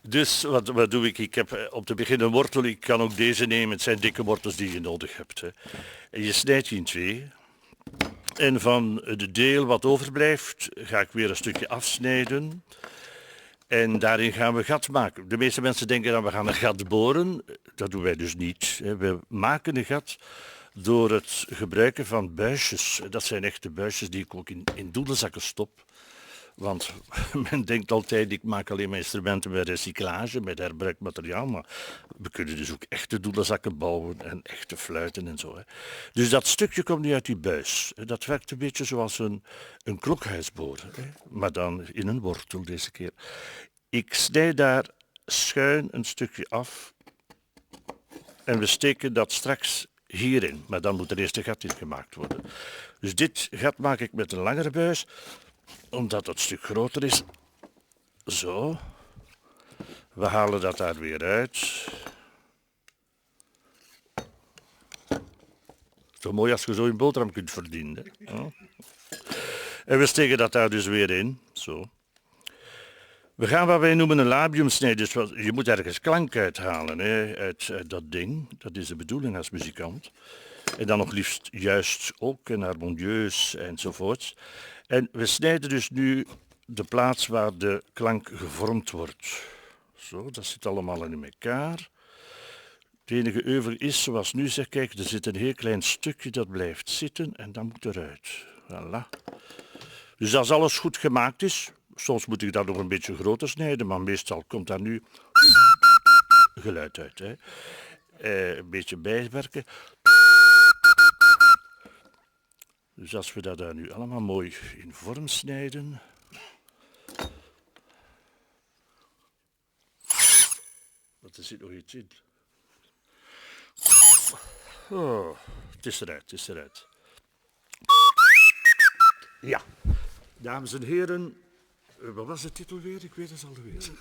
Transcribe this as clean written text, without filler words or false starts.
Dus wat, wat doe ik? Ik heb eh, om te beginnen een wortel. Ik kan ook deze nemen. Het zijn dikke wortels die je nodig hebt. Hè. En je snijdt die in twee. En van het deel wat overblijft ga ik weer een stukje afsnijden. En daarin gaan we gat maken. De meeste mensen denken dat we gaan een gat boren. Dat doen wij dus niet. We maken een gat door het gebruiken van buisjes. Dat zijn echte buisjes die ik ook in, in doedelzakken stop. Want men denkt altijd, ik maak alleen maar instrumenten met recyclage, met herbruikt materiaal. Maar we kunnen dus ook echte doedelzakken bouwen en echte fluiten en zo. Hè. Dus dat stukje komt nu uit die buis. Dat werkt een beetje zoals een, een klokhuisboor, hè. Maar dan in een wortel deze keer. Ik snij daar schuin een stukje af en we steken dat straks hierin. Maar dan moet er eerst een gat in gemaakt worden. Dus dit gat maak ik met een langere buis, omdat dat stuk groter is. Zo. We halen dat daar weer uit. Zo mooi als je zo een boterham kunt verdienen. Hè? En we steken dat daar dus weer in. Zo. We gaan wat wij noemen een labium snijden. Dus je moet ergens klank uithalen hè, uit, uit dat ding. Dat is de bedoeling als muzikant. En dan nog liefst juist ook en harmonieus enzovoort. En we snijden dus nu de plaats waar de klank gevormd wordt. Zo, dat zit allemaal in elkaar. Het enige euvel is, zoals nu zeg, kijk, er zit een heel klein stukje dat blijft zitten en dat moet eruit. Voilà. Dus als alles goed gemaakt is, soms moet ik dat nog een beetje groter snijden, maar meestal komt daar nu geluid uit. Hè. Eh, een beetje bijwerken. Dus als we dat daar nu allemaal mooi in vorm snijden. Want er zit nog iets in. Oh, het is eruit, het is eruit. Ja, dames en heren, eh, wat was de titel weer? Ik weet het alweer.